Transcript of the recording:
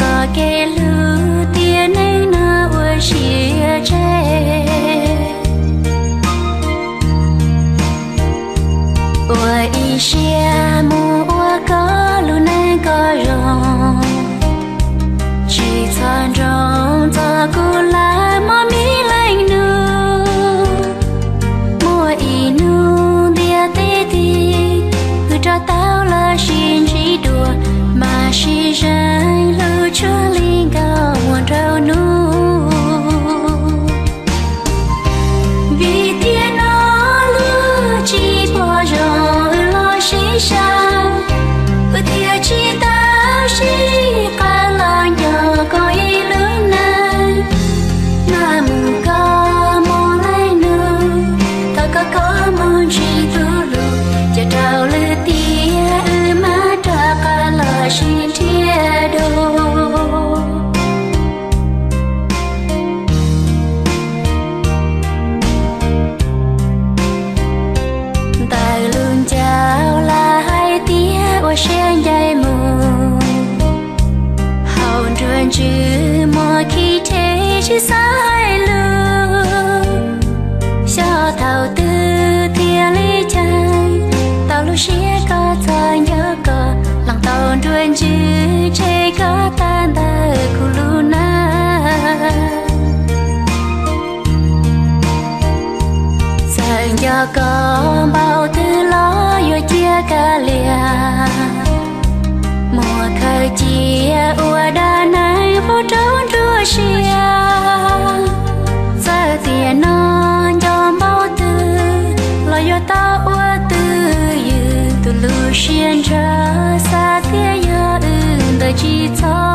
Txoj kev hlub tiam neej no ua siab tseg, ua ib siab mus ua koj lub neej kom zoo. Tsis txhob nroo txog kuv lawm mog me leej nus. Muaj ib hnub ntiaj teb tig, wb rov tau los sib ntsib dua, mas sib zeem hlub tshua li nkauj muam nraug nus. Vim tiam no luag tsis pom zoo wb los sib sau, wb thiaj tsis tau sib qawm los nco koj ib lub neej. Mas mus koj mog leej nus, thov koj koj mus ntsib tus hlub, cia rau lwm tiam wb mam rov qab los sib nrhiav dua. Ntawm lub ncauj lawv hais tias ua siab ncaim mus, hauv nruab ntswg muaj khib rhe tsis xav hais lus. Xyov thaum twg thiaj li cheem tau lub siab koj txhawj nco koj, lees tau nruab ntswg tseg koj tag ntawm kuv lub neej. Txawm nco koj npaum twg los yuav cia kav liam, muab khaws cia ua dab neeg faus rau nruab siab. Txawm tiam no nco npaum twg los yuav tau ua twj ywm, tus lub siab ntshaw xav tias yog wb ntawd tsis txhob